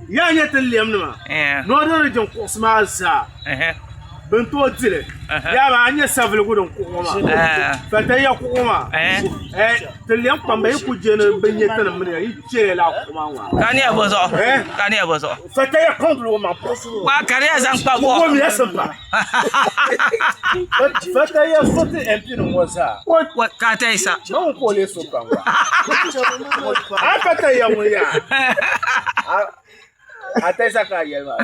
Yaa nyɛ ti lɛmnima Northern Region kuɣusi maa zaa bɛ ni tooi di li. Yaa maa a nyɛ Savelugu din kuɣu ŋɔ maa, Fataya kuɣu ŋɔ maa, ti lɛm kpamba yi ku je ni bɛ nyɛ tinim mini ya yi chɛya lala kuɣu maa ŋɔ. Ka niya bɔ zuɣu? Ka niya bɔ zuɣu? Fataya kɔŋdili o maŋ puɣusi ŋɔ. Wa ka niya zaŋ kpa bɔ? Gomiya simpa. Fataya so ti MP nim ŋɔ zaa. Ka a tayi sa. Ma ŋun ka o lee so pam gba. A fataya ŋun yaa. A tayi sa ka a yɛli maa.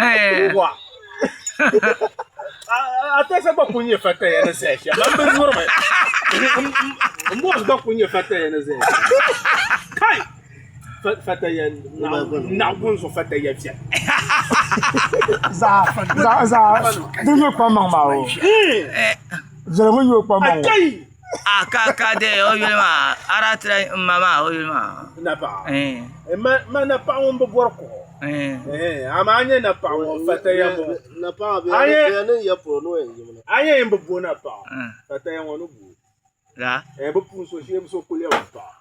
Wa. A tayi sa gba ku nyɛ fataya ni zaya shɛm. Man bi nyurimi. M boss gba ku nyɛ fataya ni zaya shɛm. Kai! Fataya naɣigun zuɣu fataya viɛli. Zaa zaa zaa di nyɛ kpaŋmaŋ maa o. Viɛli ŋun nyɛ o kpaŋmaŋ o. Akai! A ka ka de o yuli maa a daa tira n ma maa o yuli maa. Napaɣa. Ma ma napaɣa ŋun bi bɔri kuɣu. Amaa a nyɛ napaɣa ŋun fataya ŋɔ. Napaɣa bɛ ya ni ya polo ni o yɛn yimina. A nyɛ yin bi bo napaɣa fataya ŋɔ ni bo. La. Bɛ puuni so shee bi so kuli lɛbi paɣa.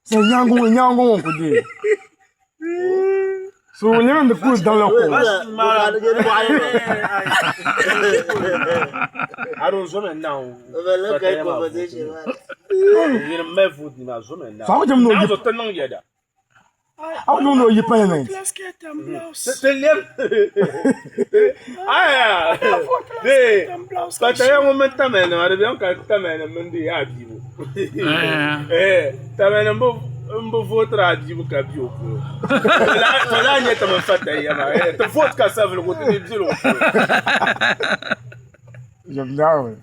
So nyaangu ŋɔ nyaangu ŋɔ ku deei. So lɛbi n di kuli daŋla kuɣu. So a ku chɛ mi ni o A ku niŋdi o yi parliament. Pataya ŋun mini Tamale nima di beni ka Tamale nima mini di Abibu Tamale nima n bi vootiri Abibu ka be o polo to lahi nyɛ ti mini Pataya maa ti vote ka Savelugu ti mi bela o polo. Jam Naawuni.